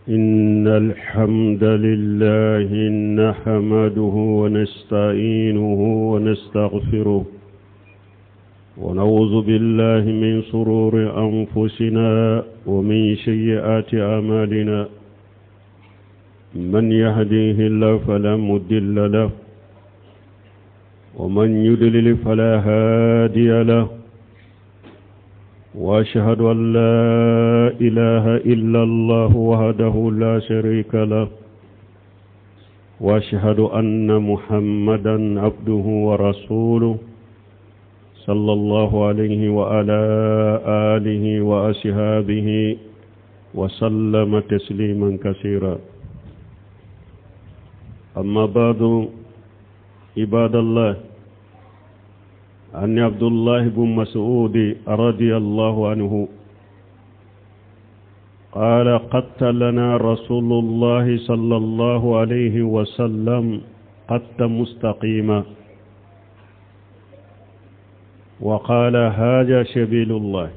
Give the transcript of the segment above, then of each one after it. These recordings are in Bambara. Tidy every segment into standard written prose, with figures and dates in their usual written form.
إن الحمد لله نحمده ونستعينه ونستغفره ونعوذ بالله من شرور أنفسنا ومن سيئات أعمالنا من يهديه الله فلا مضل له ومن يضلل فلا هادي له واشهد ان لا اله الا الله وحده لا شريك له واشهد ان محمدا عبده ورسوله صلى الله عليه وعلى اله واصحابه وسلم تسليما كثيرا اما بعد عباد الله عن عبد الله بن مسعود رضي الله عنه قال قتلنا رسول الله صلى الله عليه وسلم قت مستقيما وقال هذا سبيل الله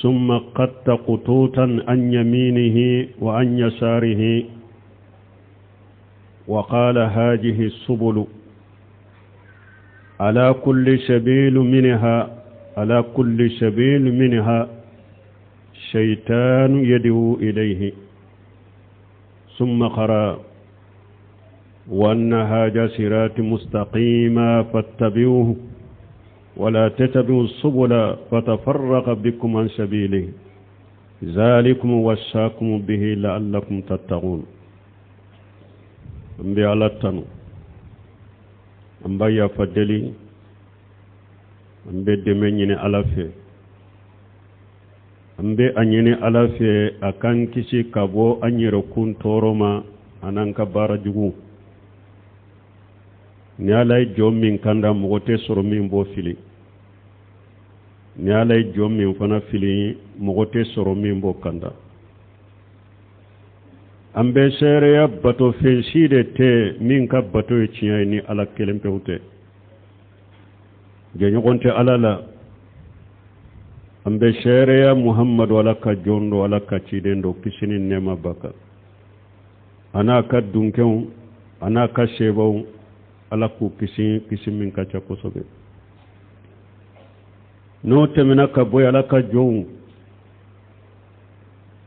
ثم قت قطوطا عن يمينه وعن يساره وقال هذه السبل على كل سبيل منها على كل سبيل منها شيطان يدعو إليه ثم قرأ وأن هذا صراط مستقيما فاتبعوه ولا تتبعوا السبل فتفرق بكم عن سبيله ذلكم وصاكم به لعلكم تتقون n bɛ ala tanu an b'a yafa deli an bɛ dɛmɛ ɲini ala fɛ an bɛ a ɲini ala fɛ a k'an kisi ka bɔ an yɛrɛkun tɔɔrɔ ma an'an ka baara jugu ni ala ye jɔn min kanda mɔgɔ tɛ sɔrɔ min b'o fili ni ala ye jɔn min fana fili mɔgɔ tɛ sɔrɔ min b'o kanda an bɛ seereya batofɛn si de tɛ min ka bato ye tiɲɛ ye ni ala kelen pewu tɛ jɛɲɔgɔn tɛ ala la an bɛ seereya muhammadu ala ka jɔn don ala ka ciden don kisi ni nɛɛma b'a kan a n'a ka dunkew a n'a ka sebaw ala k'u kisi kisi min ka ca kosɛbɛ n'o tɛmɛna ka bɔ ala ka jɔnw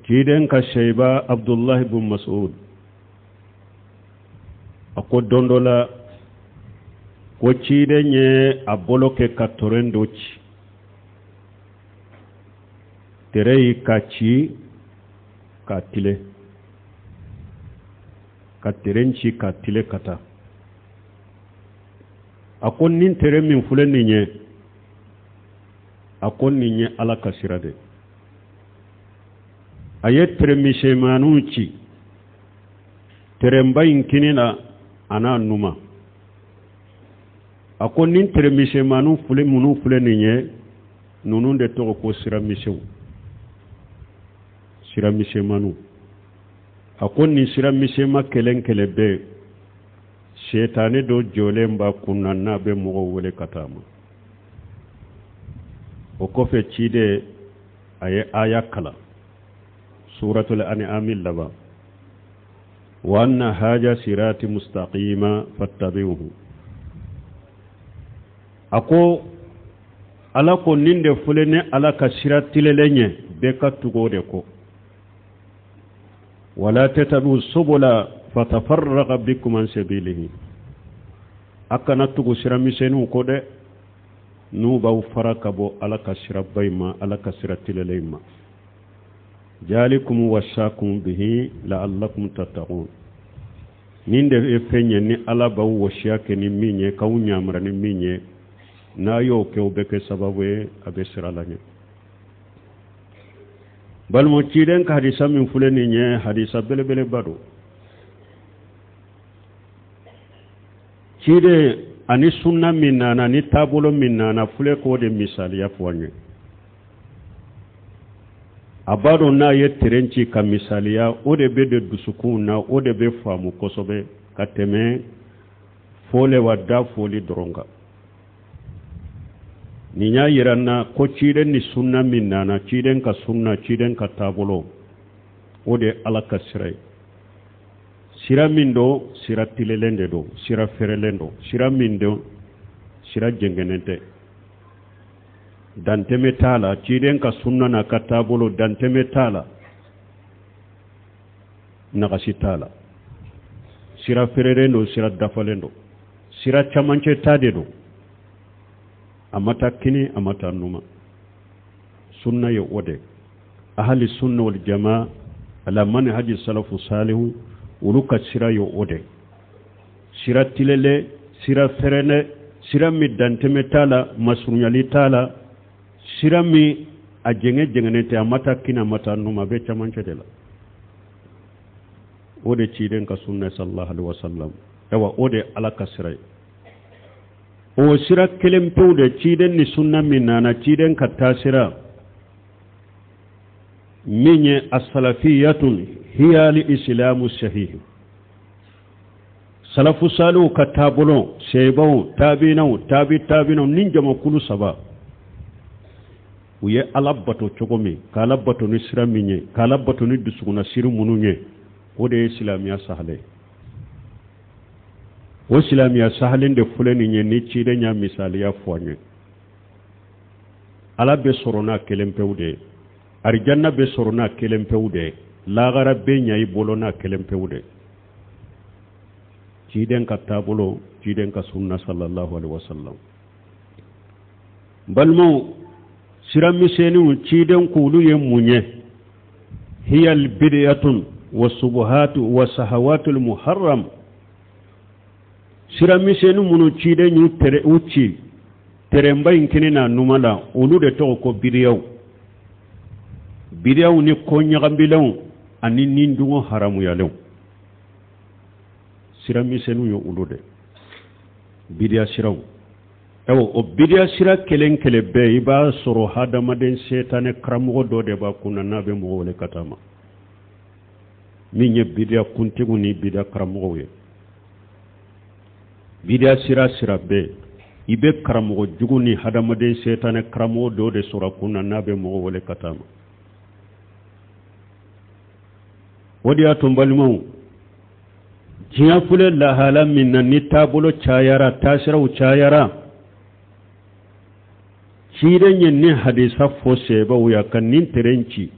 ciden ka seyiba abdullahi bun mas'ud a ko don dɔ la ko ciden ye a bolo kɛ ka tɔrɔn dɔ ci tere y'i ka ci ka tile ka teren ci ka tile ka taa a ko nin tere min filɛ nin ye a ko nin ye ala ka sira de a ye tere misɛnmaninw ci terenba in kini na a n'a numa a ko nin tere misɛnmaninw filɛ minnu filɛ nin ye ninnu de tɔgɔ ko sira misɛnw sira misɛnmaninw a ko nin sira misɛnma kelen kelen bɛɛ setani dɔ jɔlen b'a kun na n'a bɛ mɔgɔw wele ka taa ma o kɔfɛ ciden a ye aya kalan suratul an'ami laban wa anna haja sirati mustaqima fattabi'uhu a ko ala ko nin de filɛ ne ala ka sira tilelen ye bɛɛ ka tugu o de kɔ wala tatabi'u subula fatafarraqa bikum an sabilihi a kana tugu sira misɛnninw kɔ dɛ n'u b'aw fara ka bɔ ala ka siraba in ma ala ka sira tilelen in ma jalikum wasakum bihi la'allakum tattaqun nin de ye fɛn ye ni ala b'aw wasiya kɛ ni min ye k'aw ɲamara ni min ye n'a y'o kɛ o bɛ kɛ sababu ye a bɛ sira laɲɛ balima ciden ka hadisa min filɛ nin ye hadisa belebeleba don ciden ani sunna min nana ni taabolo min nana filɛ k'o de misaliya fɔ an ye a b'a dɔn n'a ye teren ci ka misaliya o de bɛ don dusukunw na o de bɛ faamu kosɛbɛ ka tɛmɛ fɔle wa da fɔli dɔrɔn kan nin y'a yira n na ko ciden ni sunna min nana ciden ka sunna ciden ka taabolo O de ye Ala ka sira ye. Sira min don, sira tilelen de don, sira fɛrɛlen don, sira min don, sira jɛngɛnen tɛ. Dantɛmɛ t'a la, ciden ka sunna n'a ka taabolo dantɛmɛ t'a la, nagasi t'a la. Sira fɛrɛlen don, sira dafalen don, sira camancɛ ta de don. A ma taa kini, a ma taa numa. Sunna ye o de ahali sunna wal jama ala manhaji salafu salihu, olu ka sira ye o de sira tilelen, sira fɛrɛnɛ, sira min dantɛmɛ t'a la, masurunyali t'a la, sira min a jɛngɛ jɛngɛnen tɛ, a ma taa kini, a ma taa numa, a bɛ camancɛ de la. O de ciden ka sunna sallallahu alaihi wasallam. Ayiwa, o de Ala ka sira ye. O sira kelen pewu de ciden ni sunna min nana, ciden ka taasira min ye asalafiyatun hiya al islamu sahih, salafu saliw ka taabolo, sebaw, tabinaw, tabi tabinaw ni jamakulu saba, u ye Ala bato cogo min, k'Ala bato ni sira min ye, k'Ala bato ni dusukunnasiri minnu ye, o de ye silamɛya sahalen. O silamɛya sahalen de filɛ nin ye ni ciden y'a misaliya fɔ an ye. Ala bɛ sɔrɔ n'a kelen pewu de ye, arijanna bɛ sɔrɔ n'a kelen pewu de ye, lagara bɛ ɲɛ i bolo n'a kelen pewu de ye. Ciden ka taabolo, ciden ka sunna sallallahu alaihi wasallam. Balimaw, sira misɛnninw ciden k'olu ye mun ye? Hiya albidiyatun wa subuhatu wa sahawatul muharram. Sira misɛnnin minnu ciden y'u tere u ci terɛnba in kini n'a numa la, olu de tɔgɔ ko bidiyaw. Bidiyaw ni ko ɲagambilenw ani nindungo haramuyalenw, sira misɛnninw ye olu de bidiya siraw. Ayiwa, o bidiya sira kelen kelen bɛɛ, i b'a sɔrɔ hadamaden setanɛ karamɔgɔ dɔ de b'a kunna n'a bɛ mɔgɔ wele ka taa ma, min ye bidiya kuntigiw ni bidiya karamɔgɔw ye. Bidiya sira sira bɛɛ, i bɛ karamɔgɔ jugu ni hadamaden setanɛ karamɔgɔ dɔ de sɔrɔ a kunna n'a bɛ mɔgɔ wele ka taa ma. O de y'a to n balimaw, diɲɛ filɛ lahala min na, ni taabolo cayara, taasiraw cayara, ciden ye nin hadisa fɔ sebaw ya ka nin tɛrɛn ci.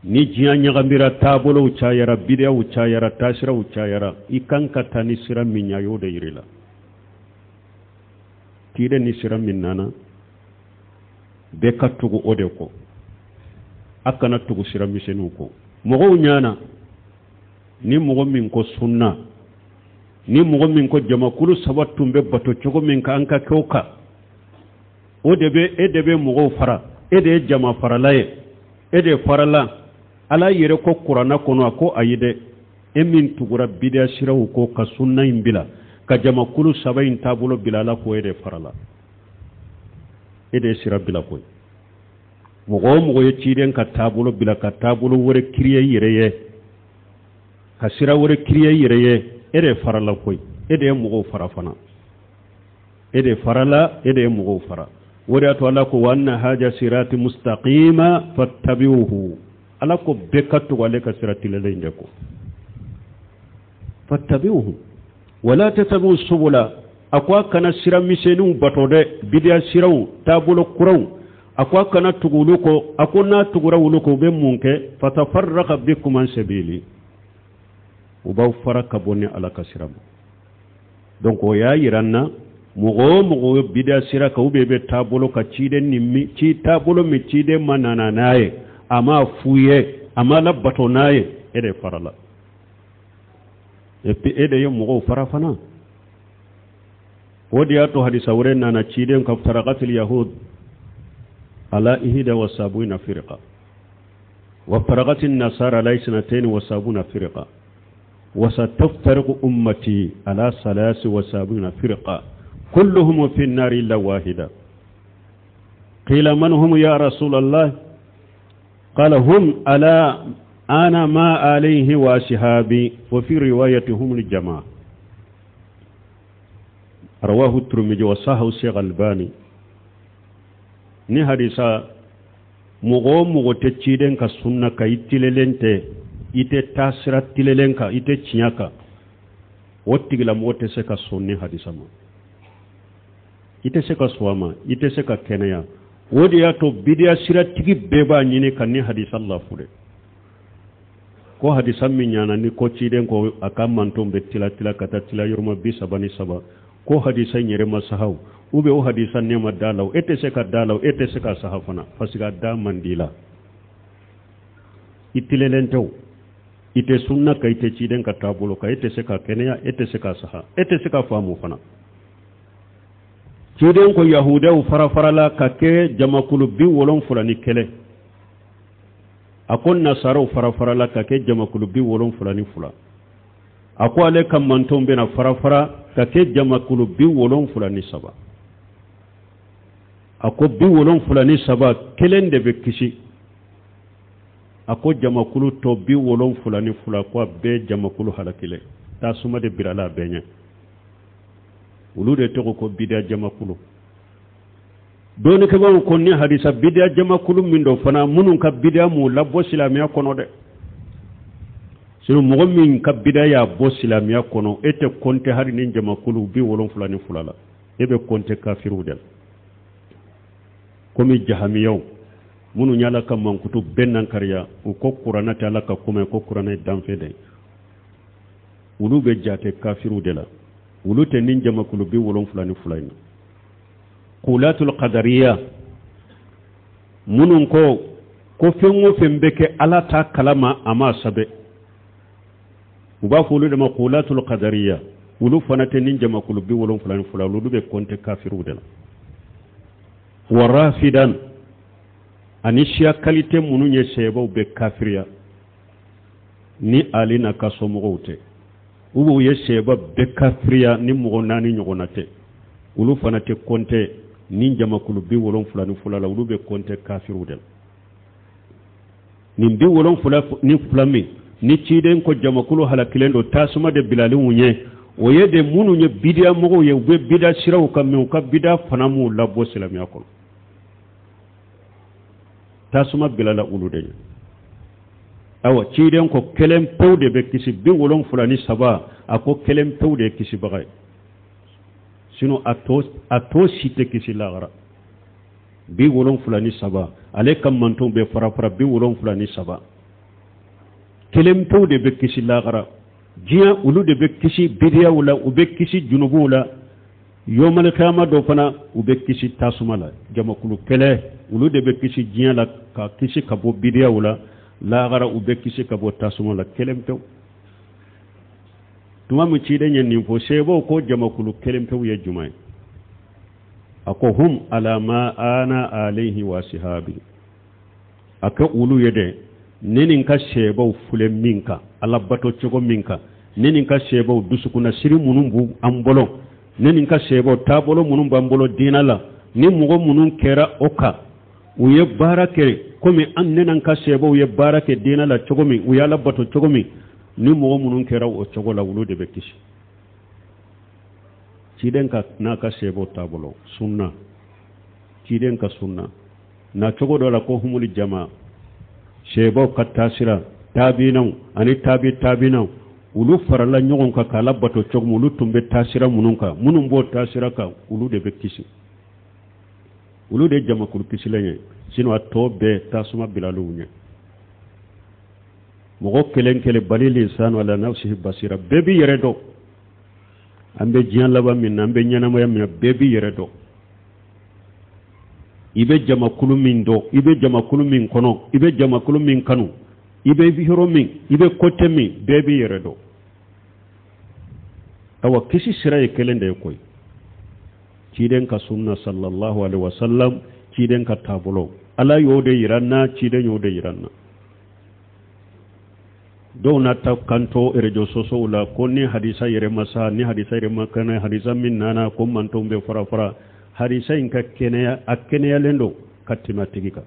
Ni diɲɛ ɲagamira, taabolow cayara, bidiyaw cayara, taasiraw cayara, i kan ka taa ni sira min ye, a y'o de yir'i la. Ciden ni sira min nana, bɛɛ ka tugu o de kɔ, a kana tugu sira misɛnninw kɔ. Mɔgɔw ɲana ni mɔgɔ min ko sunna, ni mɔgɔ min ko jamakulu saba tun bɛ bato cogo min kan, an ka kɛ o kan, o de bɛ e de bɛ mɔgɔw fara, e de ye jama farala ye, e de farala. Ala yɛrɛ ko kuranna kɔnɔ, a ko ayi dɛ, e min tugura bidiya siraw kɔ ka sunna in bila, ka jamakulu saba in taabolo bila, Ala ko e de farala, e de ye sira bila koyi. Mɔgɔ o mɔgɔ ye ciden ka taabolo bila ka taabolo wɛrɛ kiriye i yɛrɛ ye, ka sira wɛrɛ kiriye i yɛrɛ ye, e de farala koyi, e de ye mɔgɔw fara fana, e de farala, e de ye mɔgɔw fara. O de y'a to Ala ko wa anna haja sirati mustaqima fattabi'uhu. Ala ko bɛɛ ka tugu ale ka sira tilelen in de kɔ. Fattabi'uhu wala tattabi'u subula. A ko a kana sira misɛnninw bato dɛ, bidiya siraw, taabolo kuraw, a ko a kana tugu olu kɔ. A ko n'a tugura olu kɔ, u bɛ mun kɛ? Fatafarraqa bikum an sabili, u b'aw fara ka bɔ ni Ala ka sira ma. Donc o y'a yira n na, mɔgɔ o mɔgɔ ye bidiya sira kan, ou bien i bɛ taabolo ka ciden ni min ci, taabolo min ciden ma nana n'a ye, a m'a f'u ye, a ma labato n'a ye, e de farala, et puis e de ye mɔgɔw fara fana. O de y'a to hadisa wɛrɛ nana, ciden ka farakatil yahud ala ihida wa sabuna firqa wa farakatil nasara ala isnataini wa sabuna firqa wa sataftariqu ummati ala salasi wa sabuna firqa kulluhum fi an-nar illa wahida. Qila man hum ya rasulallah? Qala hum ala ana ma alayhi wa ashabi, wa fi riwayati hum al-jamaa. Rawahu Tirmidhi wa sahahu Sheikh Albani. Ni hadisa Mɔgɔ o mɔgɔ tɛ ciden ka sunna kan, i tilelen tɛ, i tɛ taasira tilelen kan, i tɛ tiɲɛ kan, o tigilamɔgɔ tɛ se ka sɔn ni hadisa ma. I tɛ se ka sɔn a ma, i tɛ se ka kɛnɛya. O de y'a to bidiya siratigi bɛɛ b'a ɲini ka ni hadisa lafu dɛ. Ko hadisa min ɲana ni ko ciden ko a ka mantonw bɛ tila tila ka taa tila yɔrɔma 33, ko hadisa in yɛrɛ ma saha, ou bien o hadisa ne ma da la, e tɛ se ka da la, e tɛ se ka saha fana, parce que a da man di la. I tilelen tɛ o, i tɛ sunna kan, i tɛ ciden ka taabolo kan, e tɛ se ka kɛnɛya, e tɛ se ka saha, e tɛ se ka faamu fana. Ciden ko yahudaw farafarala ka kɛ jamakulu 71. A ko nasaraw farafarala ka kɛ jamakulu 72. A ko ale ka mantonw bɛna farafara ka kɛ jamakulu 73. A ko 73, kelen de bɛ kisi. A ko jamakulu tɔ 72, ko a bɛɛ jamakulu halakilen, tasuma de birala a bɛɛ ɲɛ. Olu de tɔgɔ ko bidiya jamakulu. Dɔnnikɛbaaw ko ni hadisa bidiya jamakulu min dɔ fana, minnu ka bidiya m'u labɔ silamɛya kɔnɔ dɛ. Sinon mɔgɔ min ka bidiya y'a bɔ silamɛya kɔnɔ, e tɛ kɔnte hali ni jamakulu 72 la, e bɛ kɔnte kafiriw de la. Komi jahamiyaw minnu y'Ala ka mankutu bɛɛ nankariya, u ko kuranɛ tɛ Ala ka kuma ye, ko kuranɛ ye danfɛn de ye, olu bɛ jate kafiriw de la. Olu tɛ nin jamakulu 72 in na. Kulatul kadariya minnu ko ko fɛn o fɛn bɛ kɛ Ala t'a kalama, a m'a sɛbɛn, u b'a fɔ olu de ma kulatul kadariya. Olu fana tɛ nin jamakulu 72, olu bɛ kɔnte kafiriw de la. Warafidan ani siya kalite minnu ye sɛbɛw bɛ kafiriya ni Ali n'a ka somɔgɔw tɛ, u b'u ye sɛba bɛɛ kafiriya ni mɔgɔ naani ɲɔgɔnna tɛ, olu fana tɛ kɔnte ni jamakulu 72 la, olu bɛ kɔnte kafiriw de la. Nin 72 min ni ciden ko jamakulu halakilen don, tasuma de bilalenw ye, o ye de minnu ye bidiya mɔgɔw ye, u bɛ bidiya siraw kan, mais u ka bidiya fana m'u labɔ silamɛya kɔnɔ. Tasuma bilala olu de ye. Awa, ciden ko kelen pewu de bɛ kisi 73, a ko kelen pewu de ye kisibaga ye, sinon a tɔ si tɛ kisi lahara. 73, ale ka mantonw bɛ farafara 73, kelen pewu de bɛ kisi lahara. Diɲɛ olu de bɛ kisi bidiyaw la, u bɛ kisi junubuw la, yɔmalikiyama dɔ fana u bɛ kisi tasuma la. Jamakulu kɛlɛ, olu de bɛ kisi diɲɛ la ka kisi ka bɔ bidiyaw la, lahara u bɛ kisi ka bɔ tasuma la, kelen pewu. Tuma min ciden ye nin fɔ, seebaw ko jamakulu kelen pewu ye jumɛn ye? A ko hum ala ma ana alayhi wa sihabi. A ko olu ye dɛ, ne ni n ka seebaw filɛ min kan, Ala bato cogo min kan, ne ni n ka seebaw dusukunnasiri minnu b'u an bolo, ne ni n ka seebaw taabolo minnu b'an bolo diinɛ la, ni mɔgɔ minnu kɛra o kan, u ye baara kɛ komi an ne n'an ka seebaw ye baara kɛ diinɛ la cogo min, u y'Ala bato cogo min, ni mɔgɔ minnu kɛra o cogo la, olu de bɛ kisi. Ciden ka n'a ka seebaw taabolo sunna, ciden ka sunna na cogo dɔ la, ko humuli jama, seebaw ka taasira, taabinaw ani taabi taabinaw, olu farala ɲɔgɔn kan k'Ala bato cogo min, olu tun bɛ taasira minnu kan, minnu b'o taasira kan, olu de bɛ kisi, olu de ye jamakulu kisilen ye. Sinon a tɔ bɛɛ tasuma bilal'u ɲɛ. Mɔgɔ kelen kelen, bali linsanu ala nafsihi basira, bɛɛ b'i yɛrɛ dɔn. An bɛ diɲɛ laban min na, an bɛ ɲɛnamaya min na, bɛɛ b'i yɛrɛ dɔn. I bɛ jamakulu min dɔn, i bɛ jamakulu min kɔnɔ, i bɛ jamakulu min kanu, i bɛ yɔrɔ min, i bɛ côté min, bɛɛ b'i yɛrɛ dɔn. Awa, kisi sira ye kelen de ye koyi, ciden ka sunna sallallahu alaihi wasallam, ciden ka taabolo. Ala y'o de yira n na, ciden y'o de yira n na. Dɔw na ta kanto réseaux sociaux la ko ni hadisa yɛrɛ ma sa, ni hadisa yɛrɛ ma kɛnɛ, hadisa min nana ko mantonw bɛ fara fara, hadisa in ka kɛnɛya, a kɛnɛyalen don ka tɛmɛ a tigi kan.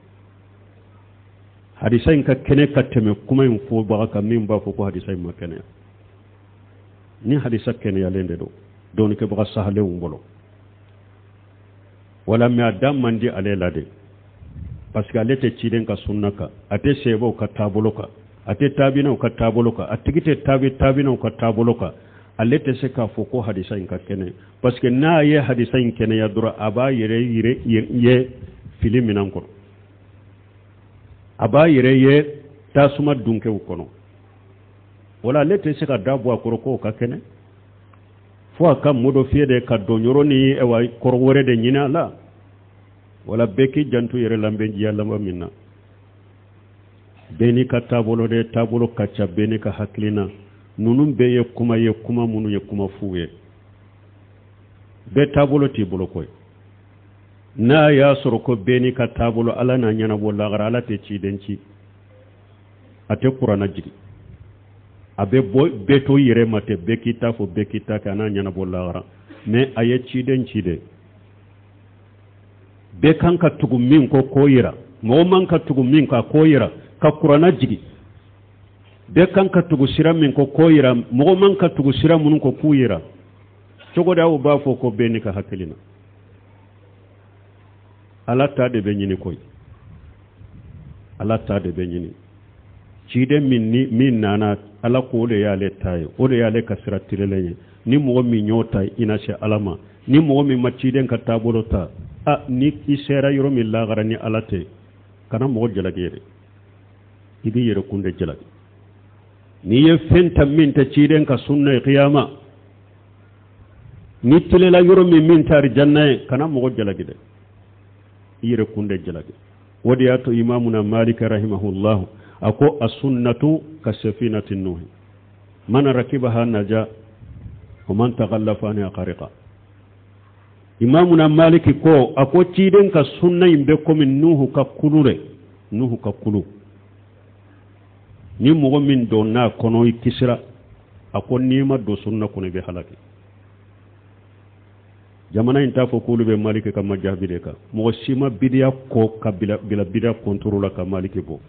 Hadisa in ka kɛnɛ ka tɛmɛ kuma in fɔbaga kan min b'a fɔ ko hadisa in ma kɛnɛya. Ni hadisa kɛnɛyalen de don dɔnnikɛbaga sahalenw bolo, wala mɛ a da man di ale la de. Parce que ale tɛ ciden ka sunna kan, a tɛ sahabaw ka taabolo kan, a tɛ taabinaw ka taabolo kan, a tigi tɛ tabi taabinaw ka taabolo kan. Ale tɛ se k'a fɔ ko hadisa in ka kɛnɛ, parce que n'a ye hadisa in kɛnɛya dɔrɔn, a b'a yɛrɛ ye fili minɛn kɔnɔ, a b'a yɛrɛ ye tasuma dunkew kɔnɔ. Wala ale tɛ se ka da bɔ a kɔrɔ k'o ka kɛnɛ, fo a ka modifier de ka don yɔrɔ ni ayiwa kɔrɔ wɛrɛ de ɲini a la. Wala bɛɛ k'i janto yɛrɛ la, n bɛ diɲɛ laban min na, bɛɛ n'i ka taabolo de, taabolo ka ca, bɛɛ n'i ka hakilina. Ninnu bɛɛ ye kuma ye, kuma minnu ye kuma fu ye. Bɛɛ taabolo t'i bolo koyi. N'a y'a sɔrɔ ko bɛɛ n'i ka taabolo, Ala n'a ɲɛnabɔ lagara, Ala tɛ ciden ci, a tɛ kuranna jigin, a bɛ bɔ bɛɛ to yɛrɛ ma ten, bɛɛ k'i ta fɔ, bɛɛ k'i ta kɛ, a n'a ɲɛnabɔ lagara. Mais a ye ciden ci de, bɛɛ kan ka tugu min kɔ k'o yira, mɔgɔ man ka tugu min kɔ k'o yira, ka kuranna jigin, bɛɛ kan ka tugu sira min kɔ k'o yira, mɔgɔ man ka tugu sira minnu kɔ k'u yira. Cogo di aw b'a fɔ ko bɛɛ n'i ka hakilina? Ala ta de bɛ ɲini koyi, Ala ta de bɛ ɲini. Ciden min ni min nana, Ala ko o de y'ale ta ye, o de y'ale ka sira tilenlen ye. Ni mɔgɔ min y'o ta, i na se Ala ma. Ni mɔgɔ min ma ciden ka taabolo ta, a ni i sera yɔrɔ min lagara ni Ala tɛ, kana mɔgɔ jalaki yɛrɛ, i b'i yɛrɛ kun de jalaki. N'i ye fɛn ta min tɛ ciden ka sunna ye, kiyama ni tilela yɔrɔ min min tɛ arijanna ye, kana mɔgɔ jalaki dɛ, i yɛrɛ kun de jalaki. O de y'a to Imamuna Malika rahimahullahu a ko asunnatu ka safinati Nuhi, man rakibaha naja wa man taghallafa anha gharika. Imamuna Maliki ko, a ko ciden ka sunna in bɛ komi Nuhu ka kulu dɛ, Nuhu ka kulu, ni mɔgɔ min donna a kɔnɔ, i kisira. A ko n'i ma don sunna kɔnɔ, i bɛ halaki. Jamana in t'a fɔ k'olu bɛ Maliki ka majabi de kan. Mɔgɔ si ma bidiya kɔ ka bila bila bidiya kɔntoro la ka Maliki bɔ.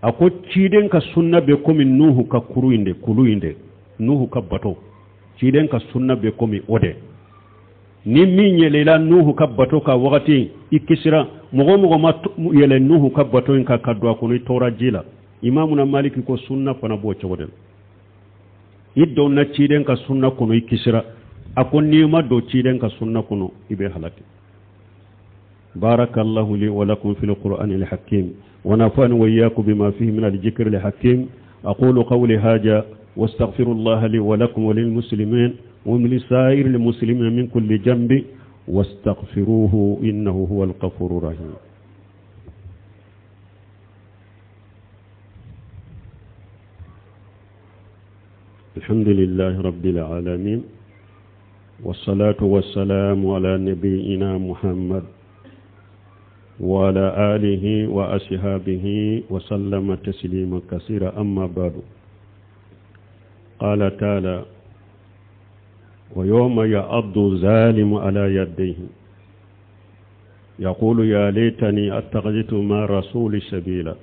A ko ciden ka sunna bɛ komi Nuhu ka kuru in de, kulu in de, Nuhu ka bato, ciden ka sunna bɛ komi o de. Ni min yɛlɛla Nuhu ka bato ka wagati, i kisira. Mɔgɔ mɔgɔ ma yɛlɛ Nuhu ka bato in kan ka don a kɔnɔ, i tora ji la. Imamuna Maliki ko sunna fana b'o cogo de la. I donna ciden ka sunna kɔnɔ, i kisira. A ko n'i ma don ciden ka sunna kɔnɔ, i bɛ halaki. بارك الله لي ولكم في القرآن الحكيم ونفعني وإياكم بما فيه من الذكر الحكيم. أقول قولي هذا واستغفر الله لي ولكم وللمسلمين ولسائر المسلمين من كل جنب، واستغفروه إنه هو الغفور الرحيم. الحمد لله رب العالمين، والصلاة والسلام على نبينا محمد وعلى آله وأصحابه وسلم تسليما كثيرا. أما بعد، قال تعالى: ويوم يعض الظالم على يديه يقول يا ليتني اتخذت مع الرسول سبيلا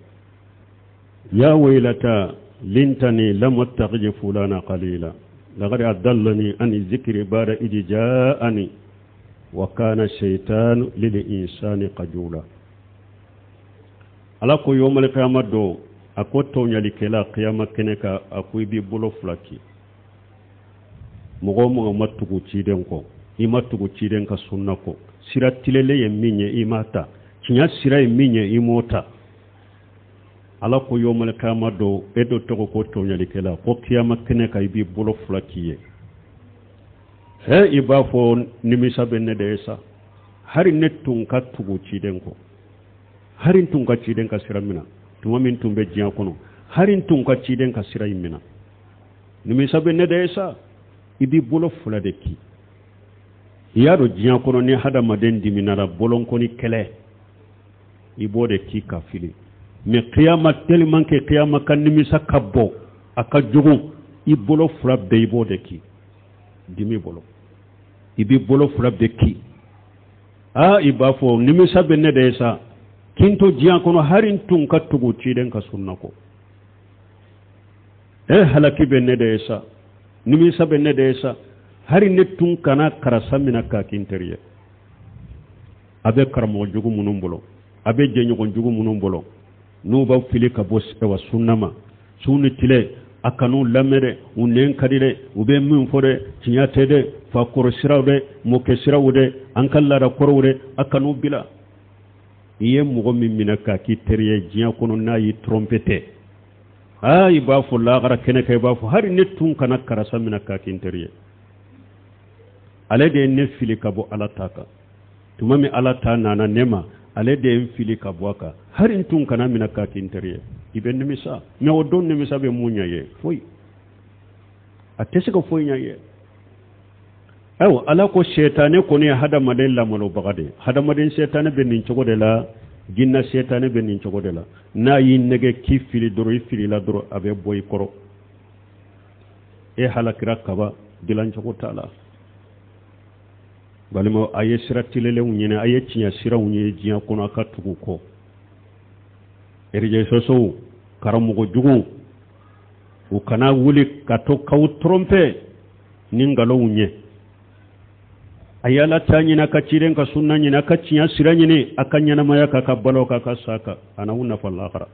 يا ويلتى ليتني لم اتخذ فلانا خليلا لقد أضلني عن الذكر بعد إذ جاءني وكان الشيطان للإنسان خذولا. Ala ko yomal qiyama do, a ko tɔɲalikɛla qiyama kɛnɛ kan, a ko i b'i bolo fila ki. Mɔgɔ o mɔgɔ ma tugu ciden kɔ, i ma tugu ciden ka sunna kɔ, sira tilelen ye min ye, i m'a ta, tiɲɛ sira ye min ye, i m'o ta, Ala ko yomal qiyama do, e do tɔgɔ ko tɔɲalikɛla, ko kiyama kɛnɛ kan, i b'i bolo fila k'i ye. He, i b'a fɔ nimisa bɛ ne de ye sa, hari ne tun ka tugu ciden kɔ, hari n tun ka ciden ka sira minɛ tuma min tun bɛ diɲɛ kɔnɔ, hari n tun ka ciden ka sira in minɛ, nimisa bɛ ne de ye sa. I b'i bolo fila de ki. I y'a dɔn diɲɛ kɔnɔ, ni hadamaden diminara, bolonkɔni kɛlɛ, i b'o de ki ka fili. Mais kiyama, tellement que kiyama ka nimisa ka bɔ, a ka jugu, i bolo fila bɛɛ, i b'o de ki dimi bolo, i b'i bolo fila bɛɛ ki. Aa, i b'a fɔ nimisa bɛ ne de ye sa, kin to diɲɛ kɔnɔ, hari n tun ka tugu ciden ka sunna kɔ. E, halaki bɛ ne de ye sa, nimisa bɛ ne de ye sa, hari ne tun kana karasa minɛ k'a kɛ n teri ye. A bɛ karamɔgɔ jugu minnu bolo, a bɛ jɛɲɔgɔn jugu minnu bolo, n'u b'aw fili ka bɔ ɛwa sunna ma su ni tile, a kan'u lamɛn dɛ. U nɛn ka di dɛ, u bɛ min fɔ dɛ, tiɲɛ tɛ dɛ, fakɔrɔ siraw dɛ, mɔkɛ siraw dɛ, an ka laada kɔrɔw dɛ, a kan'u bila. I ye mɔgɔ min minɛ k'a k'i teri ye diɲɛ kɔnɔ, n'a y'i tromper tɛ, aa, i b'a fɔ lahara kɛnɛ kan, i b'a fɔ hali ne tun kana karisa minɛ k'a kɛ n teri ye, ale de ye ne fili ka bɔ Ala ta kan. Tuma min Ala ta nana ne ma, ale de ye n fili ka bɔ a kan, hali n tun kana minɛ k'a kɛ n teri ye. I bɛ nimisa, mais o don nimisa bɛ mun ɲɛ ye? Foyi, a tɛ se ka foyi ɲɛ ye. Ayiwa, Ala ko sɛtanɛ kɔni ye hadamaden lamalobaga de ye. Hadamaden sɛtanɛ bɛ nin cogo de la, jinna sɛtanɛ bɛ nin cogo de la. N'a y'i nɛgɛ k'i fili dɔrɔn, i filila dɔrɔn, a bɛ bɔ i kɔrɔ, e halakira kaba dilancogo t'a la. Balimaw, a ye sira tilenlenw ɲini, a ye tiɲɛ siraw ɲini diɲɛ kɔnɔ, a ka tugu kɔ. Réseaux sociaux karamɔgɔ jugu, u kana wuli ka to k'aw tromper ni nkalonw ye. A ye Ala ta ɲini, a ka ciden ka sunna ɲini, a ka tiɲɛ sira ɲini, a ka ɲɛnamaya k'a ka balo k'a ka sa kan, a n'aw nafa lahara.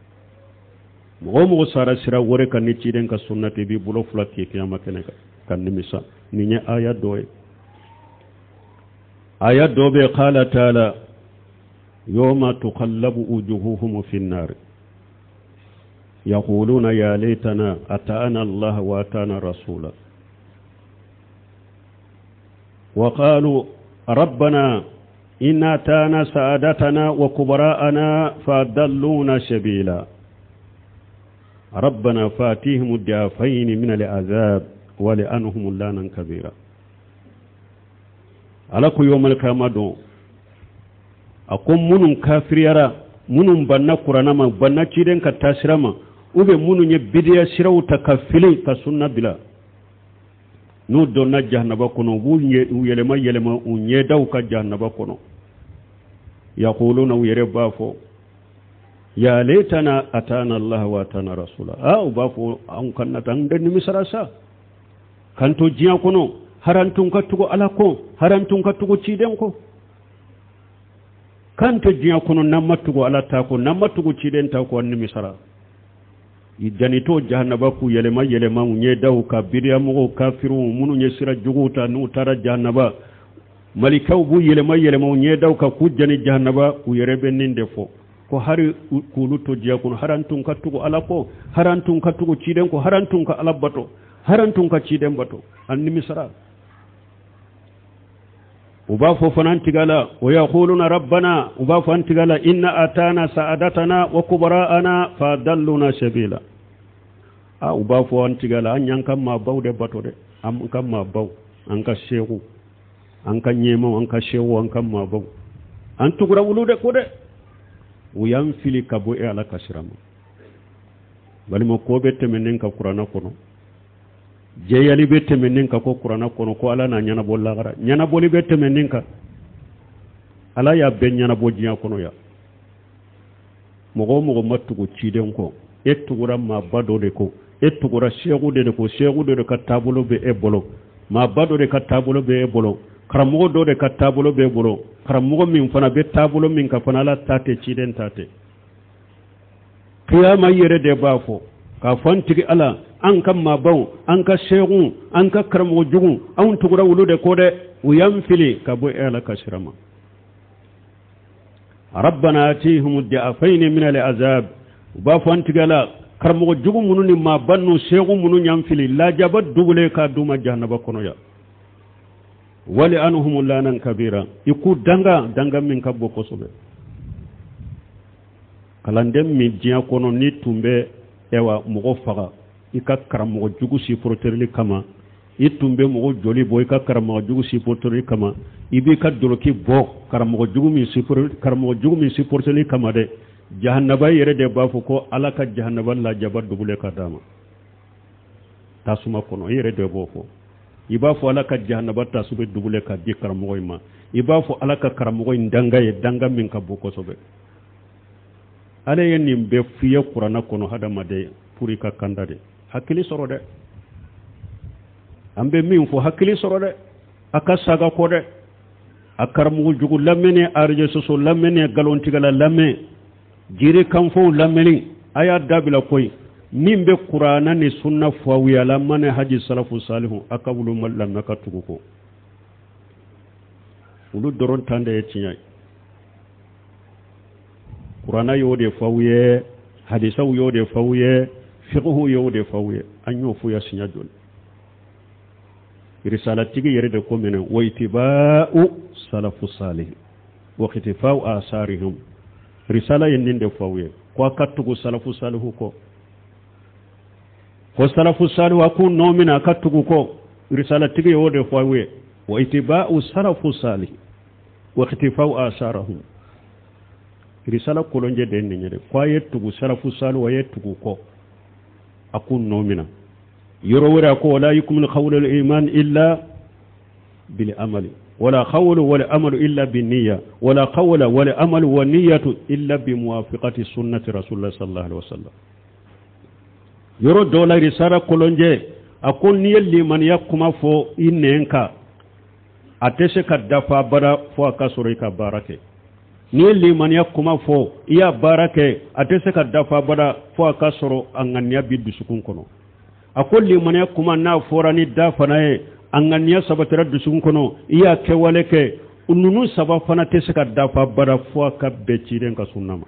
Mɔgɔ o mɔgɔ sara sira wɛrɛ kan ni ciden ka sunna tɛ, i b'i bolo fila k'i kiyama kɛnɛ kan ka nimisa. Nin ye aya dɔ ye. Aya dɔ bɛ qala taala yawma tuqallabu wujuhuhum fi nnar yaquluna ya laytana ata'ana Allah wa ata'ana rasula wa qalu rabbana inna ata'ana sa'adatana wa kubara'ana fadalluna sabila rabbana fatihim ad-da'afayn min al-'azab wa li'anhum lanan kabira. Ala ko yawmal qiyamah don, a ko minnu kafiriyara, minnu banna Kuranna ma, banna ciden ka taasira ma, u bɛ minnu ye bidiya siraw ta ka fili ka sunna bila, n'u donna jahanaba kɔnɔ, u b'u yɛlɛma yɛlɛma u ɲɛdaw ka jahanaba kɔnɔ. Yaquluna, u yɛrɛ b'a fɔ, ya laytana atana Allah wa atana rasula. A u b'a fɔ, anw ka na an de nimisara sa k'an to diɲɛ kɔnɔ, haran tun ka tugu Ala kɔ, haran tun ka tugu ciden kɔ. K'an tɛ diɲɛ kɔnɔ n'an ma tugu Ala ta kɔ, n'an ma tugu ciden ta kɔ, an nimisara. I janitɔ jahanaba k'u yɛlɛma yɛlɛma u ɲɛdaw ka bidiyamɔgɔw, kafiriw minnu ye sira juguw ta, n'u taara jahanaba, malikaw b'u yɛlɛma yɛlɛma u ɲɛdaw kan k'u jani jahanaba. U yɛrɛ bɛ nin de fɔ ko hari k'olu to diɲɛ kɔnɔ, hari tun ka tugu Ala kɔ, hari tun ka tugu ciden kɔ, hari tun ka Ala bato, hari tun ka ciden bato, an nimisara. U b'a fɔ fana an tigi Ala, wa yaquluna rabbana, u b'a fɔ an tigi Ala, inna atana sa'adatana wa kubara'ana fadalluna sabila. A u b'a fɔ an tigi Ala, an y'an ka maabaw de bato dɛ, an ka maabaw, an ka seku, an ka ɲɛmaw, an ka seku, an ka maabaw, an tugura wulu de ko dɛ, u y'an fili ka bɔ e Ala ka sira ma. Balima, ko bɛ tɛmɛnen ka Kuranna kɔnɔ, jɛyali bɛ tɛmɛnen ka ko Kuranna kɔnɔ ko Ala n'a ɲɛnabɔ lagara, ɲɛnabɔli bɛ tɛmɛnen kan. Ala y'a bɛɛ ɲɛnabɔ diɲɛ kɔnɔ yan. Mɔgɔ o mɔgɔ ma tugu ciden kɔ, e tugura maaba dɔ de kɔ, e tugura seku de kɔ, seku dɔ de ka taabolo bɛ e bolo, maaba dɔ de ka taabolo bɛ e bolo, karamɔgɔ dɔ de ka taabolo bɛ e bolo, karamɔgɔ min fana bɛ taabolo min ka fana Ala ta tɛ, ciden ta tɛ. Kiyama yɛrɛ de b'a fɔ k'a fɔ an tigi Ala, an ka maabaw, an ka seku, an ka karamɔgɔ jugu, anw tugura olu de kɔ dɛ, u y'an fili ka bɔ e Ala ka sira ma. Rabbana atihim di'afaini min al'azab. U b'a fɔ an tigi Ala, karamɔgɔ jugu minnu ni maaba ninnu, seku minnu y'an fili, lajaba dubule k'a d'u ma jahanaba kɔnɔ yan. Wali anhum lanan kabira, i k'u danga, danga min ka bon kosɛbɛ. Kalanden min diɲɛ kɔnɔ n'i tun bɛ ɛwa mɔgɔ faga i ka karamɔgɔ jugu supporterli kama, i tun bɛ mɔgɔ joli bɔ i ka karamɔgɔ jugu supporterli kama, i b'i ka doloki bɔ karamɔgɔ jugu min supporterli kama dɛ, jahanaba yɛrɛ de b'a fɔ ko Ala ka jahanaba lajaba dubule ka d'a ma tasuma kɔnɔ. I yɛrɛ de b'o fɔ, i b'a fɔ Ala ka jahanaba tasuma dubule ka di karamɔgɔ in ma, i b'a fɔ Ala ka karamɔgɔ in danga ye, danga min ka bon kosɛbɛ. Ala ye nin bɛɛ f'i ye Kuranna kɔnɔ, hadamaden, pour i ka kanda de hakili sɔrɔ dɛ. An bɛ min fɔ, hakili sɔrɔ dɛ, a ka saga kɔ dɛ. A karamɔgɔ jugu lamɛnni, arajo sɔsɔ lamɛnni, nkalontigɛla lamɛn, jiri kanfɔw lamɛnni, a y'a dabila koyi. Min bɛ kuranɛ ni sunna fɔ aw ye, ala manhaji salafu salihu, a ka olu lamɛn ka tugu kɔ. Olu dɔrɔn tan de ye tiɲɛ ye. Kuranɛ y'o de fɔ aw ye, hadisaw y'o de fɔ aw ye, fiqhu y'o de fɔ aw ye. An y'o fɔ ya siɲɛ joli? Risalatigi yɛrɛ de ko minɛ wa itiba'u salafu salih wa ikhtifa'u asarihim. Risala ye nin de fɔ aw ye, ko a ka tugu salafu salihu kɔ, ko salafu salihu a k'u nɔ minɛ, a ka tugu kɔ. Risalatigi y'o de fɔ aw ye, wa itiba'u salafu salih wa ikhtifa'u asarahum. Risala kolonjɛ de ye nin ye dɛ, ko a ye tugu salafu salihu, a ye tugu kɔ, a k'u nɔ minɛ. Yɔrɔ wɛrɛ a ko wala yukmilu qawlu al-iman illa bil amali, wala qawlu wala amalu illa bin niyya, wala qawla wala amalu wa niyyatu illa bi muwafiqati sunnati rasulullah sallallahu alaihi wasallam. Yɔrɔ dɔ la, risala kolonjɛ a ko n'i ye limaniya kuma fɔ i nɛn kan, a tɛ se ka dafa abada fo a ka sɔrɔ i ka baara kɛ. N'i ye limaniya kuma fɔ, i y'a baara kɛ, a tɛ se ka dafa abada fo a ka sɔrɔ a ŋaniya b'i dusukun kɔnɔ. A ko limaniya kuma n'a fɔra ni da fana ye, a ŋaniya sabatira dusukun kɔnɔ, i y'a kɛwale kɛ, ninnu saba fana tɛ se ka dafa abada fo a ka bɛn ciden ka sunna ma.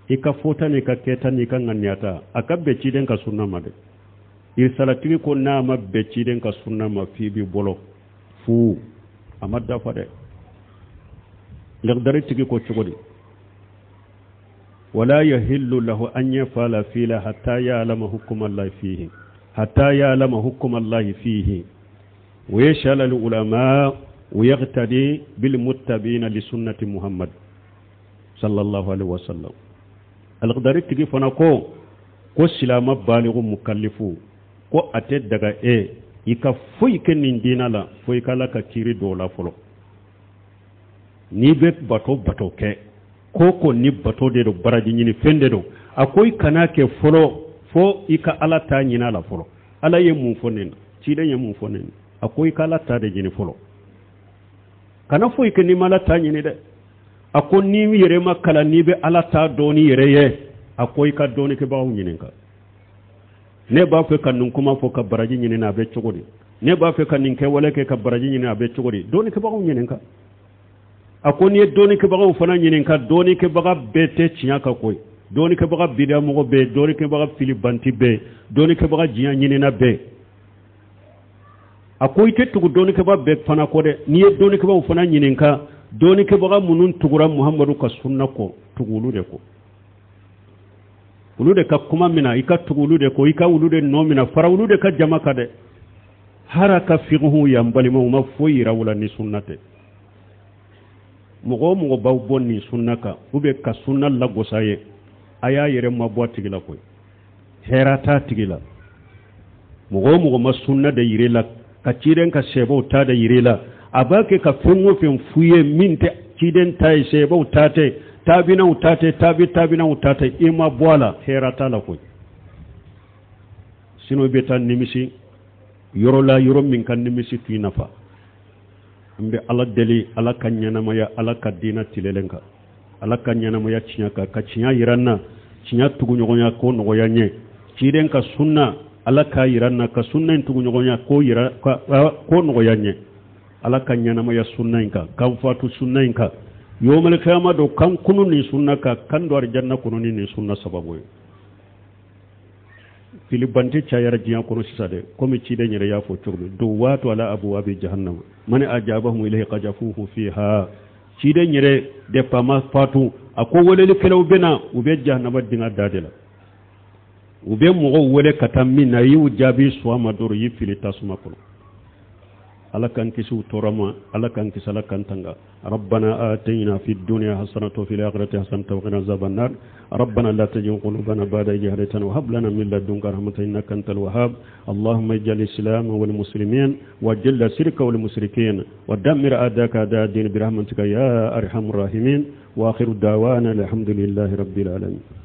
I ka fɔta n'i ka kɛta n'i ka ŋaniyata, a ka bɛn ciden ka sunna ma dɛ. Risalatigi ko n'a ma bɛn ciden ka sunna ma, f'i b'i bolo fu, a ma dafa dɛ. Lakidari tigi ko cogo di? Wala yahillu lahu an yafala fila hatta ya'lama hukuma allahi fihi, hatta ya'lama hukuma allahi fihi, wa yas'al al ulama wa yaqtadi bil muttabi'ina li sunnati Muhammad sallallahu alaihi wasallam. Alakidari tigi fana ko silama baligu mukallifu, ko a tɛ daga e i ka foyi kɛ nin diinɛ la fo i ka Ala ka kiiri dɔw la fɔlɔ. N'i bɛ bato kɛ, ko ni bato de don, baraji ɲini fɛn de don, a ko i kana kɛ fɔlɔ fo i ka Ala ta ɲini a la fɔlɔ. Ala ye mun fɔ nin na, ciden ye mun fɔ nin na? A ko i ka Ala ta de ɲini fɔlɔ, kana foyi kɛ n'i ma Ala ta ɲini dɛ. A ko n'i yɛrɛ ma kalan, n'i bɛ Ala ta dɔn n'i yɛrɛ ye, a ko i ka dɔnnikɛbagaw ɲininka. Ne b'a fɛ ka nin kuma fɔ ka baraji ɲini na, a bɛ cogo di? Ne b'a fɛ ka nin kɛwale kɛ ka baraji ɲini, a bɛ cogo di? Dɔnnikɛbagaw ɲininka. A ko n'i ye dɔnnikɛbagaw fana ɲininka, dɔnnikɛbaga bɛɛ tɛ tiɲɛ kan koyi. Dɔnnikɛbaga bidamɔgɔ bɛɛ, dɔnnikɛbaga filibanti bɛɛ, dɔnnikɛbaga diɲɛ ɲinina bɛɛ. A ko i tɛ tugu dɔnnikɛbaga bɛɛ fana kɔ dɛ. N'i ye dɔnnikɛbagaw fana ɲininka, dɔnnikɛbaga minnu tugura Muhamadu ka sunna kɔ, tugu olu de kɔ, olu de ka kuma mina, i ka tugu olu de kɔ, i ka olu de nɔ mina, fara olu de ka jama kan dɛ. Hara ka fiqhu yan, balimaw, ma foyi yira u la ni sunna tɛ. Mɔgɔ o mɔgɔ b'aw bɔ nin sunna kan, ou bien ka sunna lagosa ye, a y'a yɛrɛ mabɔ a tigi la koyi, hɛrɛ t'a tigi la. Mɔgɔ o mɔgɔ ma sunna de yir'i la, ka ciden ka sɛbɛw ta de yir'i la, a b'a kɛ ka fɛn o fɛn f'u ye min tɛ ciden ta ye, sɛbɛw ta tɛ, taabinaw ta tɛ, tabi taabinaw ta tɛ, i ma bɔ a la, hɛrɛ t'a la koyi. Sinon i bɛ taa nimisi yɔrɔ la, yɔrɔ min ka nimisi t'i nafa. N bɛ Ala deli, Ala ka ɲɛnamaya, Ala ka diinɛ tilelen kan, Ala ka ɲɛnamaya tiɲɛ kan, ka tiɲɛ yira n na, tiɲɛ tuguɲɔgɔnya ko nɔgɔya n ye. Ciden ka sunna, Ala k'a yira n na, ka sunna in tuguɲɔgɔnya ko yira ko nɔgɔya n ye. Ala ka ɲɛnamaya sunna in kan, k'an fatu sunna in kan, yawmal qiyama don k'an kunu nin sunna kan, k'an don alijanna kɔnɔ ni nin sunna sababu ye. Filibanti cayara diɲɛ kɔnɔ sisan dɛ, komi ciden yɛrɛ y'a fɔ cogo min, duwatu ala abwabi jahannama man ajabahum ilayhi qajafuhu fiha. Ciden yɛrɛ de fama fatu, a ko welelikɛlaw bɛ na, u bɛ jahannama dingɛ da de la, u bɛ mɔgɔw wele ka taa min na, i y'u jaabi sɔn a ma dɔrɔn, i y'i fili tasuma kɔnɔ. Ala k'an kisi u tɔɔrɔ ma, Ala k'an kisi, Ala k'an tanga. ربنا آتنا في الدنيا حسنة وفي الآخرة حسنة وقنا عذاب النار. ربنا لا تزغ قلوبنا بعد إذ هديتنا وهب لنا من لدنك رحمة إنك أنت الوهاب. اللهم اجعل الإسلام والمسلمين وجل الشرك والمشركين ودمر أعداءك أعداء الدين برحمتك يا أرحم الراحمين. وآخر دعوانا الحمد لله رب العالمين.